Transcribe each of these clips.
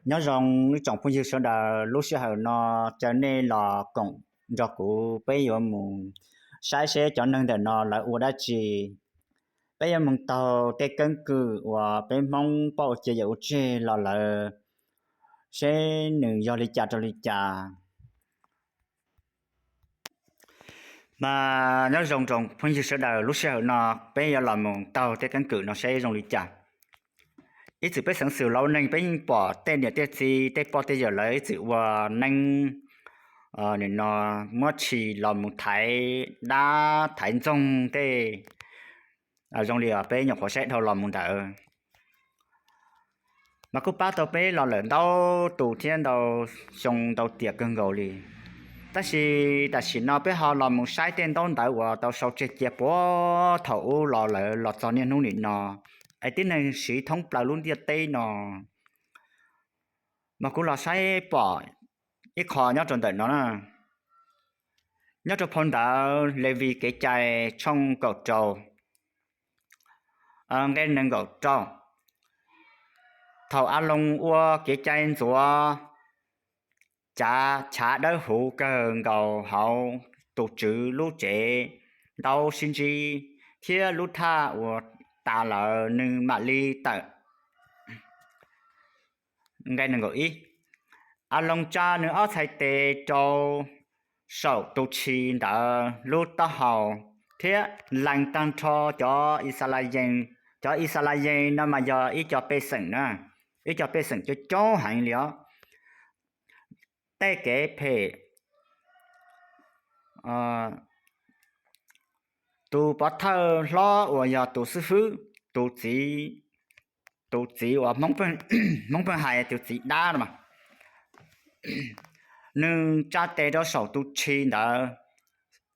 Nyob zoo ib tsoom phooj ywg sawv daws, lub sij hawm no caw nej los koom nrog kuv, peb yuav mus saib seb cov neeg ntawm no lawv ua dab tsi. Peb yuav mus taug tej keeb kwm uas peb Hmoob poj ua ke yawm ua tseg los lawm, seb nws yog li cas rau li cas. Mas nyob zoo tsoom phooj ywg sawv daws, lub sij hawm no peb yuav los mus taug tej keeb kwm no seb zoo li cas. Ib txwm peb xeev xwm los ua neeg peb yeej pom tej niam tej txiv tej poj tej yawm lawv ib txwm ua neeb, nim no muab tshis los mus thaiv dab thaiv ntxoog tej, zoo li peb nyuam qhuav saib dhau los mus ntawd. Mas kuj pab tau peb los lawm ntau tus thiab ntau xyoo ntau tiam kawg nkaus li. Tab sis tam sim no peb ho los mus saib tej ntaub ntawv uas tau sau tseg cia puag thaum ub los lawm los txog niaj hnub nim no, es tib neeg siv thoob plaws lub ntiaj teb no, mas kuv los saib pom ib qho nyob rau ntawm no na. Nyob rau phau ntawv Levis Kev Cai tshooj kaum rau, nqe nees nkaum rau. Thaum Aloos ua kev cai ntxuav cav chav dawb huv kawg nkaus hauv tus Tswv lub tsev ntau sib ntsib thiab lub thaj uas tas lawm, nws mam li tawm. Nqe nees nkaum ib, Aloos tsa nws ob txhais tes rau saum tus tshis ntawd lub taub hau thiab lees tag nrho cov Yixalayees. Cov Yixalayees no mas yog ib co pej xeem na, ib co pej xeem coob coob heev li os. Tej kev phem, tus pov thawj hlob uas yog tus xib fwb, tus txiv, tus txiv uas Hmoob pheej hais tus txiv dab no mas, nws tsa tes rau saum tus tshis ntawd,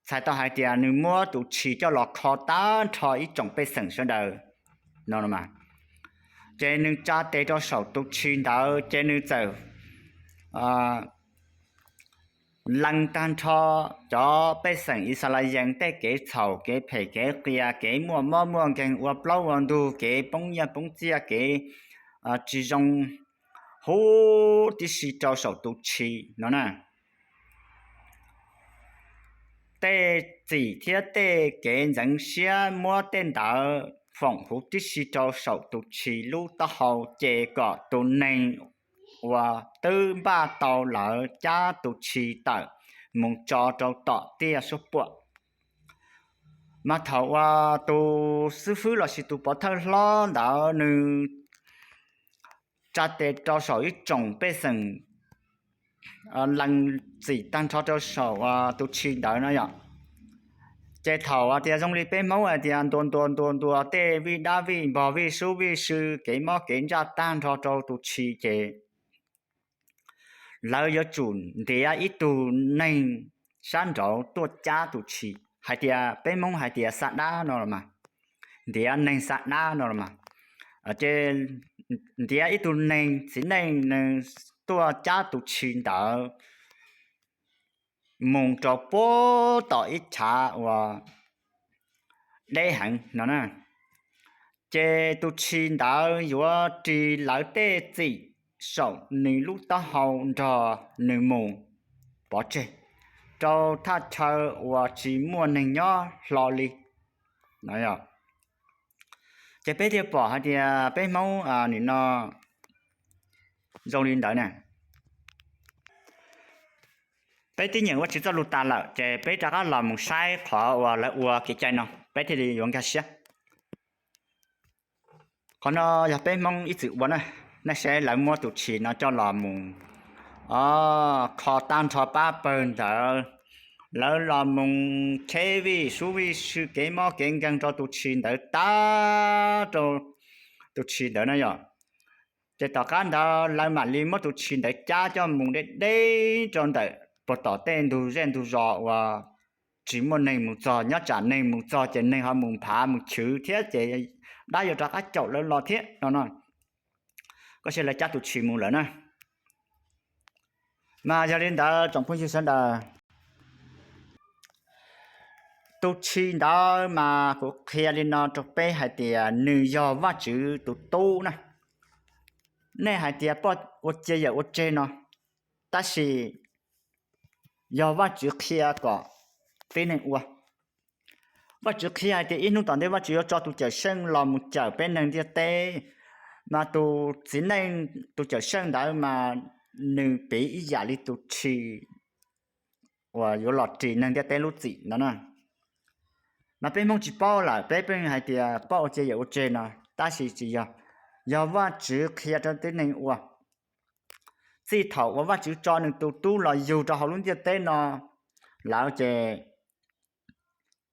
txhais tau hais tias nws muab tus tshis coj los kho tag nrho ib tsoom pej xeem sawv daws no. Ces nws tsa tes rau saum tus tshis ntawd ces nws txawm lees tag nrho cov pej xeem Yixalayees tej kev txhaum, kev phem, kev qias, kev muaj mob muaj nkeeg, ua plaub ua ntug, kev poob nyiaj poob txiaj, kev tsis zoo huv tib si rau saum tus tshis no na. Tej txim thiab tej kev ntxeev siab muab tej ntawd foom huv tib si rau saum tus tshis lub taub hau, ces kom tus neeg uas twb npaj tau lawm cab tus tshis tawm mus tso rau tom tiaj suab puam. Mas thaum uas tus xib fwb lossis tus pov thawj hlob ntawd nws tsa tes rau saum ib tsoom pej xeem, lees txim tag nrho rau saum tus tshis ntawd no yom, ces thaum tias zoo li peb Hmoob hais tias ntuas ntuas ntuas ntuas tej vij dab vij npog vij sub vij sw, kev mob kev ntsaj tag nrho rau tus tshis ces lawv yuav tsum ntiav ib tug neeg sab nraud tuaj cab tus tshis, hais tias peb Hmoob hais tias xa dab no los mas, ntiav neeg xa dab no los mas, ces ntiav ib tug neeg txiv neej neeg tuaj cab tus tshis ntawd mus rau puag tom ib chav uas deb heev no na. Ces tus tshis ntawd yuav ris lawv tej txim saum nws lub taub hau nrog nws mus pov tseg rau thaj chaw uas tsis muaj neeg nyob hlo li. Ces peb thiaj pom hais tias peb Hmoob nim no zoo li ntawd na. Peb tib nyeem ua tsis txoj lus tas lawm ces peb rov qab los mus saib qhov uas lawv ua kev cai no peb thiaj li yuav nkag siab. Qhov no yog peb Hmoob ib txwm ua na, nej saib lawv muab tus tshis no coj los mus kho tag nrho pab pawg ntawd, lawv los mus cheb vij sub vij sw kev mob kev nkeeg rau tus tshis ntawd tag rau tus tshis ntawd na yom. Ces tom qab ntawd lawv mam li muab tus tshis ntawd cab coj mus deb deb rau ntawm puag tom tej ntug zej ntug zos uas tsis muaj neeg mus txog, nyob tsam neeg mus txog ces neeg ho mus nphav mus chwv thiab ces dab yuav rov qab caum lawv los thiab no no. Koj saib lawv cab tus tshis mus lawm na. Mas yog li ntawd tsoom phooj ywg sawv daws, tus tshis ntawd mas kuv qhia li no rau peb hais tias nws yog Vajtswv tus tub na. nej hais tias poj ua cia yawm ua tseg no, tab sis yog Vajtswv qhia kom tib neeg ua. Vajtswv qhia hais tias ib hnub tom ntej Vajtswv yuav tso tus Cawmseej los mus cawm peb neeg ntiaj teb, mas tus txiv neej, tus Cawmseej ntawd mas nws piv ib yam li tus tshis uas yuav los ris neeg ntiaj teb lub txim no na. Mas peb Hmoob tsis paub lawm, peb pheej hais tias poj ua cia yawm ua tseg no, tab sis tsis yog. Yog Vajtswv qhia rau tib neeg ua. Txij thaum uas Vajtswv tso nws tus tub los yug rau hauv lub ntiaj teb no lawm ces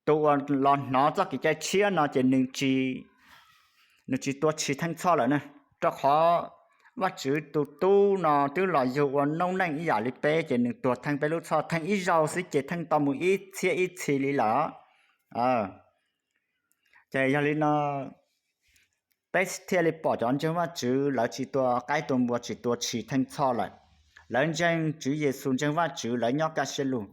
tus uas los hnov txoj kev cai tshiab no ces nws tsis tua tshis theej txhoj lawm na, rau qhov Vajtswv tus tub no twb los yug ua noob neej ib yam li peb ces nws tuag theej peb lub txhoj, theej ib zaug xwb ces theej tau mus ib txhiab ib txhis li lawm. Ces yog li no peb thiaj li pom cov ntseeg Vajtswv lawv tsis tua qaib tua npua, tsis tua tshis theej txhoj lawm. Lawv ntseeg Tswv Yexus, ntseeg Vajtswv, lawv nyob kaj siab lug.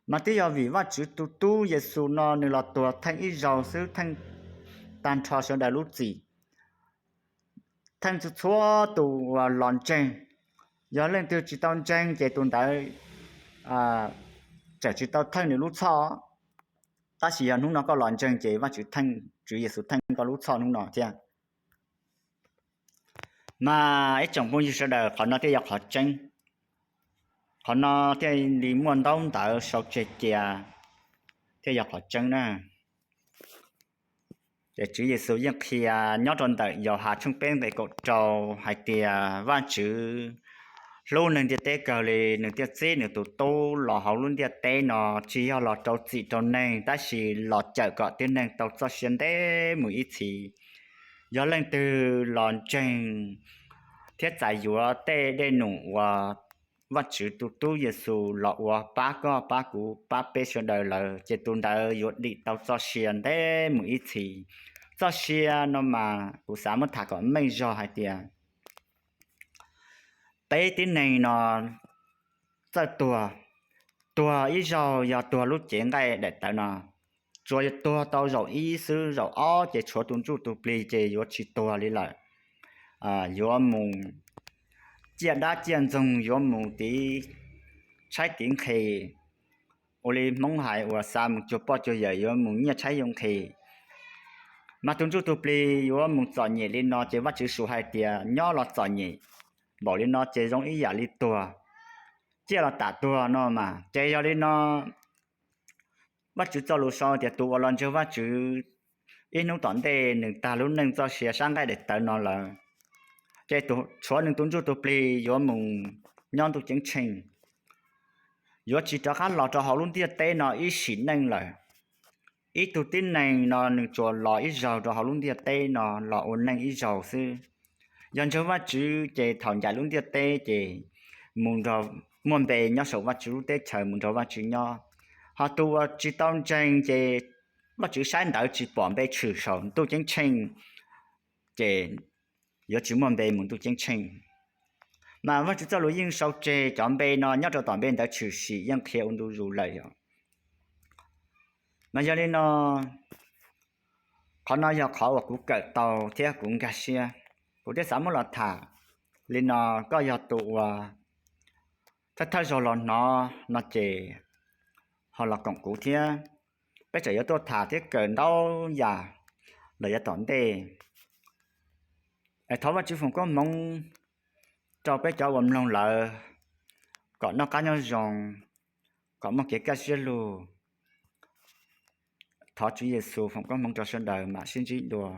Mas twb yog vim Vajtswv tus tub Yexus no nws los tuag theej ib zaug xwb, theej tag nrho sawv daws lub txim, theej txhua tus uas los ntseeg. Yog leej twg tsis tau ntseeg ces tus ntawd tseem tsis tau theej nws lub txhoj. Tab sis yog hnub no koj los ntseeg ces Vajtswv theej, Tswv Yexus theej koj lub txhoj hnub no thiab. Mas ib tsoom phooj ywg sawv daws, qhov no thiaj yog qhov tseeb. Qhov no thiaj li muaj ntaub ntawv sau tseg cia, thiaj yog qhov tseeb na. Ces Tswv Yexus yeej qhia nyob rau ntawm Yauhas tshooj peb nqe kaum rau hais tias Vajtswv hlub neeg ntiaj teb kawg li, nws thiaj txib nws tus tub los hauv lub ntiaj teb no, tsis yog los rau txim rau neeg, tab sis los cawm kom tib neeg tau txoj sia ntev mus ib txhis. Yog leej twg los ntseeg thiab txais yuav tej dej num uas Vajtswv tus tub Yexus los ua pab koj pab kuv pab peb sawv daws lawm, ces tus ntawd yuav dim tau txoj sia ntev mus ib txhis. Txoj sia no mas kuv xav muab tham kom meej zog hais tias peb tib neeg no txawj tuag, tuag ib zaug yog tuag lub cev nqaij daim tawv no, tsuas yog tuag tau zaum ib xwb, zaum ob ces tshuav tus ntsuj tus plig ces yuav tsis tuag li lawm. Yuav mus ciaj dab ciaj ntxoog, yuav mus tiv tshaib tiv nqhis, ua li Hmoob hais uas xa mus cuag poj cuag yawm, yuav mus nyiaj tshaib yuav nqhis. Mas tus ntsuj tus plig yuav mus txom nyem li no ces Vajtswv suav hais tias nyob los txom nyem npaum li no ces zoo ib yam li tuag, ciaj los tam tuag no mas. Ces yog li no Vajtswv txoj lus sau tias tus uas los ntseeg Vajtswv ib hnub tom ntej nws tag lub neej txoj sia sab nqaij daim tawv no lawm, ces tshuav nws tus ntsuj tus plig yuav mus nyob ntuj ceeb tsheej, yuav tsis rov qab los rau hauv lub ntiaj teb no ib sim neej lawm. Ib tug tib neeg no nws tsuas los ib zaug rau hauv lub ntiaj teb no los ua neej ib zaug xwb. Yog ntseeg Vajtswv ces thaum ncaim lub ntiaj teb ces mus nrog, muaj npe nyob saum Vajtswv lub teb chaws mus nrog Vajtswv nyob. Ho tus uas tsis tau ntseeg ces Vajtswv saib ntawv tsis pom npe tshwm saum ntuj ceeb tsheej, ces yuav tsis muaj npe mus ntuj ceeb tsheej. Mas Vajtswv txoj lus yeej sau tseg cov npe no nyob rau tom npe ntawd tshwm sim yeej qhia ua ntu zus lawm yom. Mas yog li no qhov no yog qhov uas kuv kawm tau thiab kuv nkag siab, kuv thiaj xav muab los tham li no. Koj yog tus uas thawj thawj zaug los hnov no ces ho los koom kuv thiab. Peb tseem yuav tuaj tham thiab kawm ntau yam los yav tom ntej. Es thov Vajtswv foom koob hmoov rau peb cov uas mloog lawm kom noj qab nyob zoo, kom muaj kev kaj siab lug. Thov Tswv Yexus foom koob hmoov rau sawv daws, mam sib ntsib dua.